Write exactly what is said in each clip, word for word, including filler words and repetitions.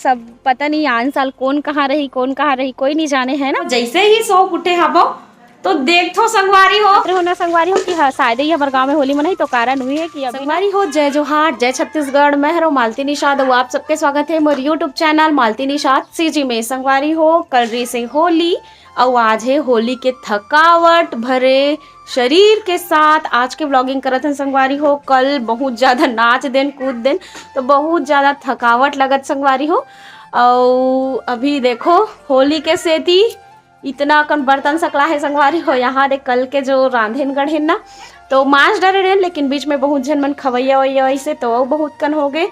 सब पता नहीं आन साल कोन कहाँ रही, कोन कहाँ रही, कोई नहीं जाने, है ना। जैसे ही सो उठे हबो तो देखथो संगवारी हो। अरे हो ना संगवारी हो कि हाँ, शायद ही हमर गाँव में होली मनाही, तो कारण हुई है कि अभी ना संगवारी हो, जय जोहार, जय छत्तीसगढ़, मैं हरो मालती निषाद, अउ आप सबके स्वागत है मोर YouTube channel Malti Nishad CG में। संगवारी हो, कल रही से होली, अउ आज है होली के थकावट भरे शरीर के साथ आज के व्लॉगिंग करत हन संगवारी हो। कल बहुत ज्यादा नाच देन, कूद देन, तो बहुत ज्यादा थकावट लगत संगवारी हो। अउ अभी देखो, होली के सेती इतना अकन बर्तन सकला है संगवारी हो। यहाँ देख, कल के जो रांधेन गढ़ेन ना, तो मांज डरे रहेन, लेकिन बीच में बहुत झन मन खवैया वैया वैसे, तो अउ बहुत कन हो गए।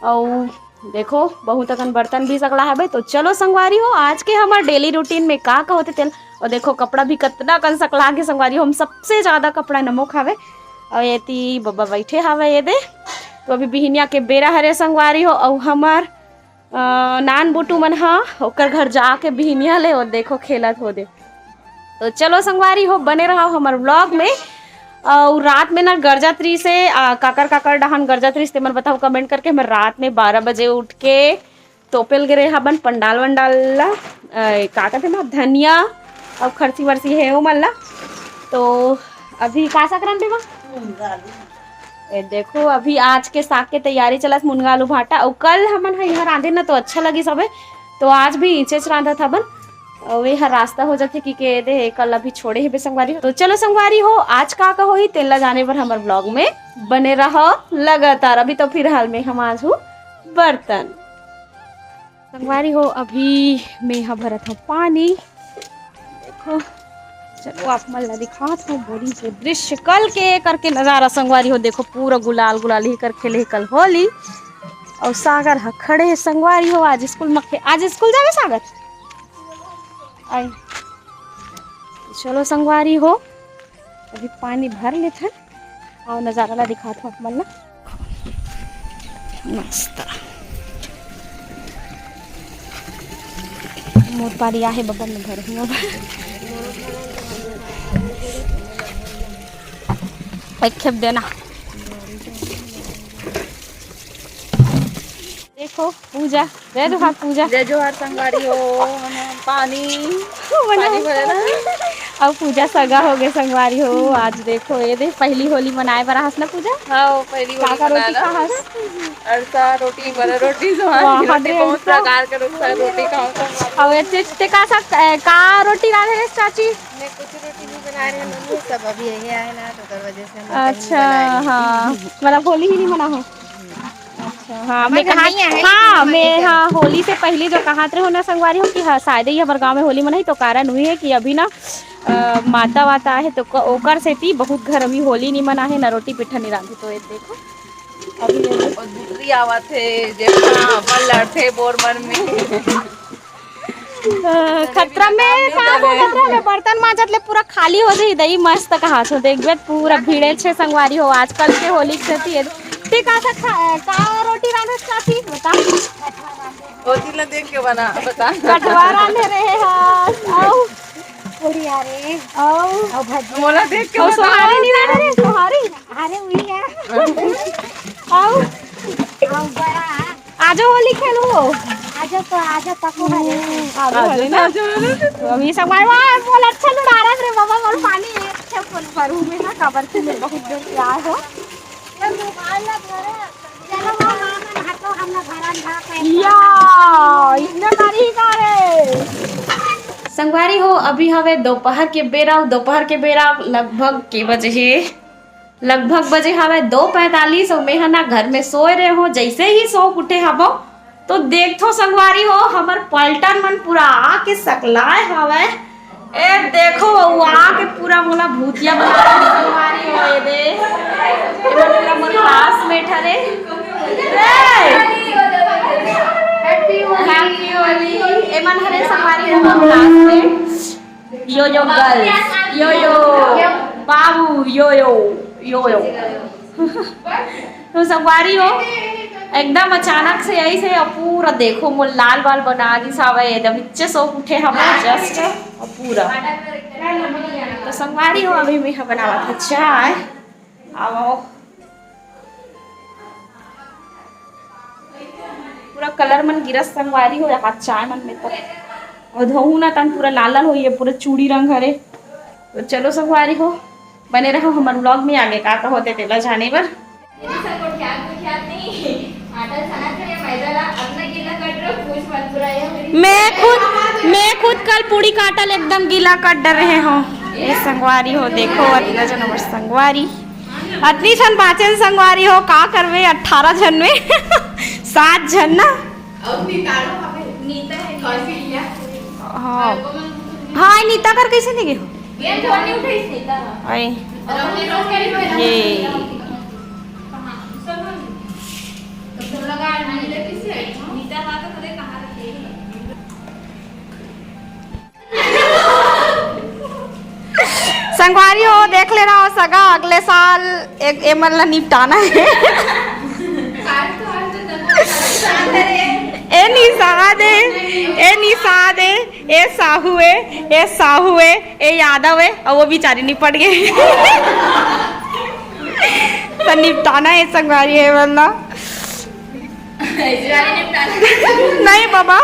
अउ देखो, बहुत अकन बर्तन भी सकला हवे। तो चलो संगवारी हो, आज के हमर डेली रूटीन में का का होथे तेला। अउ देखो, कपड़ा भी कतना अकन सकला के संगवारी हो, हम सबसे ज्यादा कपड़ा नमो खावे। अउ एती बब्बा बैठे हवे ये दे। तो अभी बिहनिया के बेरा हरे संगवारी हो, अउ हमर अ, नान बुटू मन ह ओकर घर जाके बिहनिया ले, अउ देखो, खेलत हो दे। तो चलो संगवारी हो, बने रहो हमर व्लॉग में। अउ रात में ना गरजत रहिस हे, आ, काकर काकर डहान गरजत रहिस, तेमन बताओ कमेंट करके। हमर रात में बारह बजे उठ के तोपेल गे रहे हबन पंडाल वंडाल ला, अ, का कहते ना, धनिया अउ खरसी वरसी हे ओमन ला। तो अभी का साग रांधबे माँ? ए देखो, अभी आज के साग के तैयारी चलत, मुनगा आलू भाटा। अउ कल हमन ह इहाँ रांधे ना, तो अच्छा लगिस हवे, तो आज भी इचेच रांधत हबन। अउ ये हर रास्ता हो जाथे कि के दे कल अभी छोड़े हेबे संगवारी हो। तो चलो संगवारी हो, आज का का होही तेला जाने बर हमर व्लॉग में बने रहो लगातार। अभी तो फिलहाल में हम आज हूँ बर्तन। संगवारी हो, अभी मैं ह भरत हूँ पानी। देखो, चलो आप मन ला दिखात हूँ बोरी के दृश्य, कल के करके नजारा संगवारी हो। देखो, पूरा गुलाल गुलाल ही कर खेले हे कल होली। अउ सागर ह खड़े हे संगवारी हो, आज स्कूल म खे-, आज स्कूल जावे सागर? आई। चलो संगवारी हो, अभी पानी भर लेथन। अउ नजारा ला दिखात हूँ आप मन ला। मस्त। मोर पारी आहे बबा, मैं भर हूँ अब। एक खेप देना। देखो पूजा, जय जोहार पूजा। जय जोहार संगवारी हो, हम पानी, बना पानी भरे ना। अब पूजा सगा हो गए संगवारी हो। आज देखो ये दे, पहली होली मनाए बर आहस ना पूजा? हाँ, पहली का होली का रोटी मनाना। खाहस? अरसा रोटी, बड़ा रोटी, वाह, रोटी, बहुत प्रकार के रोटी, रोटी खाओ संगवारी। अब ये ते, ते का सा, ए, का रोटी रांधे रे चाची? मैं कुछ रोटी नहीं बना रहे, मम्मी सब अभी यही आए ना, तो ओकर वजह से हम कहीं नहीं अच्छा, बनाए। हाँ, मतलब होली ही नहीं मना हो। अच्छा, हाँ, मैं कहा, हाँ, मैं, हाँ, होली से पहले जो कहत रहे हो ना संगवारी हो कि हाँ, शायद ही हमर गाँव में होली मनाही, तो कारण हुई है कि अभी ना, अ, माता वाता आहे, तो क-, ओकर सेती बहुत घर अभी होली नहीं मना है, ना रोटी पिट्ठा नहीं रांधी। तो ये देखो, अभी ये और दूसरी आवत है, जे हाँ, बल लड़थे बोर मन में। अ, खतरा में का हो, खतरा में बर्तन मांजत ले पूरा खाली हो जाही दई, मस्त कहा छो। देखबे पूरा भीड़े छे संगवारी हो, आजकल के होली के सेती। ते का सा खा-, का रोटी रांधे चाची बता? रोटी ला देख के बना, बता। कटवा रांधे रहे हस, अउ पूरी आ रे। अउ अउ भजिया। मोला देख के अउ बता। सोहारी नहीं रांधे रे, सोहारी। अरे उही है। अउ अउ बड़ा। आजो होली खेलू हो। आजो तो, आजो तको हरे। हम्म, आजो आजो हरे ना। आजो हरे। तो अभी सब भाई वाह, बोल अच्छा लुड़ारत रे बाबा, बोल पानी है, अच्छा बोल भरू में ना, काबर के मैं बहुत जोर से आए हो। चलो वो मामा हाथों हम ना भरन भा के या, इतने तारीख आ रे। संगवारी हो, अभी हवे दोपहर के बेरा, दोपहर के बेरा लगभग के बजे हे? लगभग बजे हवय दो पैंतालीस अउ मेंहा ना घर में सोए रहे हो। जैसे ही सो उठे हबो तो देखथो संगवारी हो, हमर पलटन मन पूरा आके सकलाए हवय। ए देखो, वो आके पूरा मोला भूतिया बना दे संगवारी हो। ए दे, एमन पूरा मोर क्लासमेट हरे। ए! Happy Holi। एमन हरे संगवारी हो मोर क्लासमेट। यो यो गर्ल्स, यो यो बाबू, यो यो, यो यो। तो संगवारी हो, एकदम अचानक से ऐसे अब पूरा देखो मोर लाल बाल बना दिस हवय, एकदम इच्चे सो उठे हवय just अब पूरा। तो संगवारी हो, अभी मैं ह बनावत हव चाय। आओ, आओ। पूरा colour मन गिरस संगवारी हो, हाथ चाय मन में तो। अउ धोहू ना तन पूरा लाल लाल होइए, पूरा चूड़ी रंग हरे। तो चलो संगवारी हो, बने रहो हमर vlog में, आगे का का होथे तेला जाने बर। मैं खुद, मैं खुद कल पूड़ी काटल एकदम गीला कर डरे हो। ये संगवारी हो, देखो, अतना जन हमर संगवारी, अतनी झन बाचन संगवारी हो, का करबे अठारह झन में सात झन ना। अउ नीता लो हवे। नीता है, कौन सी लिया? हाँ। हाँ, नीता कर कैसे नहीं गए हो? ये तो नहीं उठाई नीता। आई। ये। तो लगा, नीता किसे आई? नीता हाँ तो कहाँ रखे? संगवारी हो, देख ले रहा हो सगा, अगले साल एक एमन ला निपटाना है। ए निषाद ए, ए निषाद ए, ए साहू ए, ए साहू ए, ए यादव ए, अउ वो बेचारी निपट गई। तो निपटाना है संगवारी है बंदा। नहीं बाबा।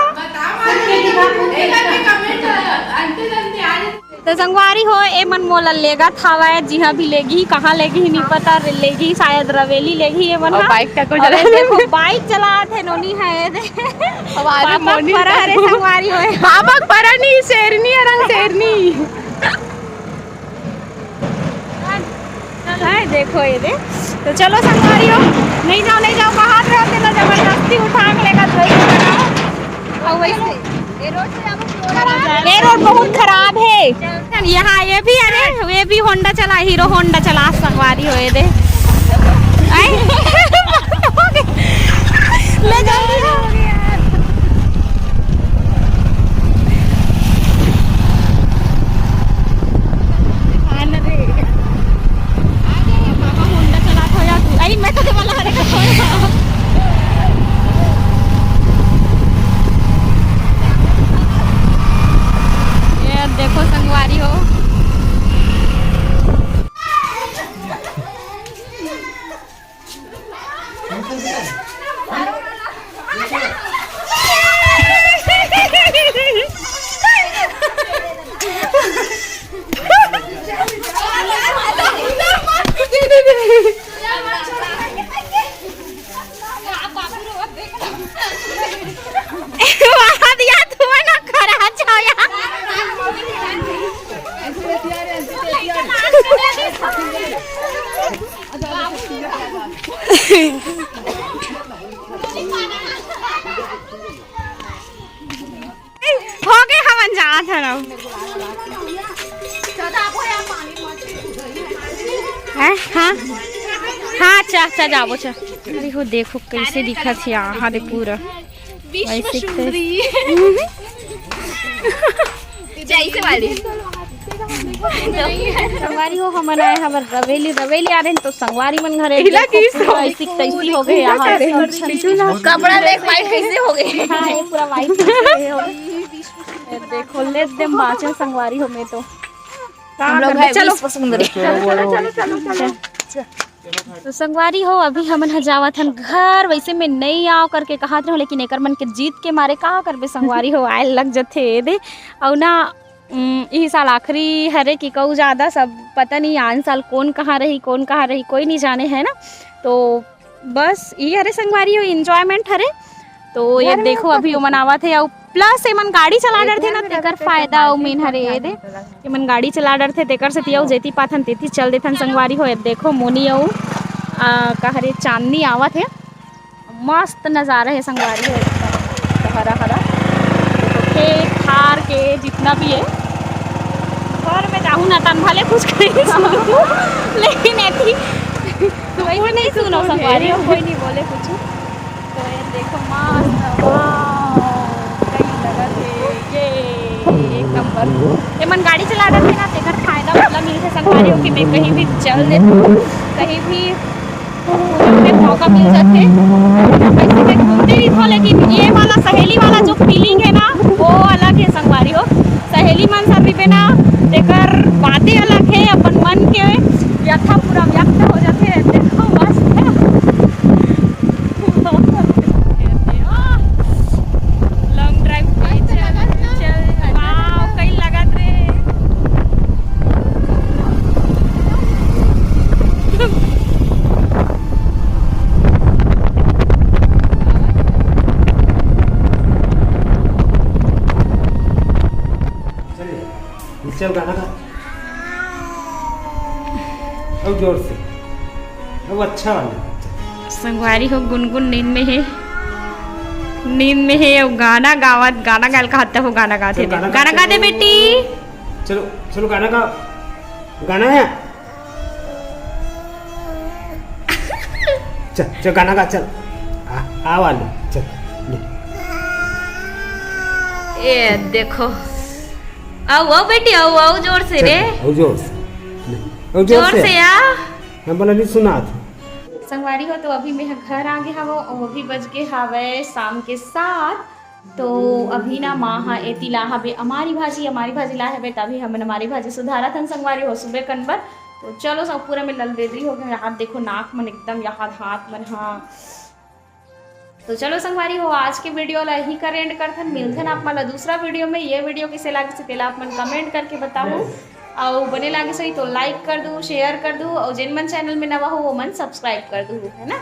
तो संगवारी हो, ए मन मोला लेगत हवय, जिहां भी लेगी, कहां लेगी नहीं पता, लेगी शायद रवेली लेगी ए मन। और bike तक को और चला देखो, bike चलात है नोनी है, ये दे। हमारे पापा मोनी परा हरे संगवारी होए। पापा परा नहीं, शेरनी है, रंग शेरनी। हाय, देखो ये दे। तो चलो संगवारी हो, नहीं जाओ, नहीं जाओ, कहात रहो, तेला जबरदस्ती उठा के लेकर गई। और वैसे ये रोड से जाबो, ये रोड बहुत खराब है। यहाँ ये भी, अरे ये भी Honda चला, Hero Honda चला, संगवारी हो ये दे। आई। ले जल्दी हो। ये देखो संगवारी हो। वहाँ दिया तू ना खरा जाओ यार। हो गए, हमन जात हन अब। हैं? हाँ, हाँ, अच्छा, अच्छा, जाबो, अच्छा। अरे हो, देखो कैसे दिखत हे यहाँ दे पूरा। विश्व वैसे सुंदरी। जैसे वाली। संगवारी हो, हमन आए हवन रवेली, रवेली आ रहे हैं तो संगवारी मन घरे इला देखो, की पूरा सो- ऐसी तैसी हो गए यहाँ। कपड़ा देख भाई कैसे हो गए। हाँ, ये पूरा white कैसे हो गए। ये देखो, ले दे बाचन संगवारी हो में तो। हम लोग हैं चलो। विश्व सुंदरी। चलो, चलो, चलो, चलो, चलो। तो संगवारी हो, अभी हमन ह जावत हन घर। वैसे मैं नई आव करके कहत रहूं, लेकिन एकर मन के जीत के मारे का करबे संगवारी हो, आए लग जथे ए दे। अउ ना, उम, इही साल आखिरी हरे कि कहू ज्यादा, सब पता नहीं आन साल कौन कहाँ रही, कौन कहाँ रही, कोई नहीं जाने, है ना। तो बस इही हरे संगवारी हो, enjoyment हरे। तो ये देखो, अभी ओमन आवत हे, अउ plus एमन गाड़ी चला डरथे ना, तेकर फायदा अउ main हरे ये दे, एमन गाड़ी चला डरथे, तेकर सेती अउ जेती पाथन तेती चल देथन संगवारी हो। ये देखो मोनी अउ, आ, का हरे, चांदनी आवत हे। मस्त नजारा हे संगवारी हो, एकदम हरा हरा। देखो खेत खार के जितना भी हे, घर में जाहू ना तन भले कुछ कहीं सुनहू, लेकिन एती कोई नहीं सुनो संगवारी हो, कोई नहीं बोले कुछ। तो ये देखो मस्त, वाओ, कई लगत हे, ये एक नंबर। एमन गाड़ी चला डरथे ना, तेकर फायदा मोला मिलथे संगवारी हो कि मैं कहीं भी चल देथों, कहीं भी घूमे के मौका मिल जाथे। वैसे मैं घूमते रहिथों, लेकिन ये वाला सहेली वाला जो feeling हे ना, वो अलग हे संगवारी हो। सहेली मन साथ रहिबे ना, तेकर बातें अलग हे, अपन मन के व्यथा पूरा व्यक्त हो जाथे। देखो मस्त। चल गाना गा। अउ जोर से। अउ अच्छा वाला। संगवारी हो, गुनगुन नींद में हे। नींद में हे अउ गाना गावत, गाना गाय ल कहत हे, गाना गात हे। चल, गाना गा, गाना गा दे चलो। बेटी। चलो, चलो गाना गा। गाना है। चल, चल गाना गा, चल। आ, आ वाले, चल, ले। ये देखो। आओ, आओ बेटी, आओ, आओ जोर से चल, रे। आओ जोर से। ले, आओ जोर जोर से। से आ। हम बोला नहीं सुना था। संगवारी हो, तो अभी मैं घर आ गे हवं अउ अभी बज गे हवय शाम के सात। तो अभी ना माँ हा एती ला हवे अमारी भाजी, अमारी भाजी ला हवे, तभी हमन अमारी भाजी सुधारत हन संगवारी हो सुबह कन बर। तो चलो सब पूरा में ललबेदरी हो गे, हाथ देखो नाक मन एकदम यहाँ हाथ मन हाँ। तो चलो संगवारी हो, आज के वीडियो ला यही कर एंड करथन, मिलथन आप मन ला दूसरा वीडियो में। ये वीडियो किसे लागिस तेला आप मन कमेंट करके बताहू, अउ बने लागिस होही तो लाइक कर दू, शेयर कर दू, अउ जेन मन चैनल में नवा हो वो मन सब्सक्राइब कर दू, है ना।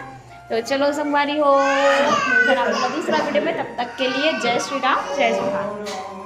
तो चलो संगवारी हो, मिलथन आप मन ला दूसरा वीडियो में, तब तक के लिए जय श्री राम, जय जोहार।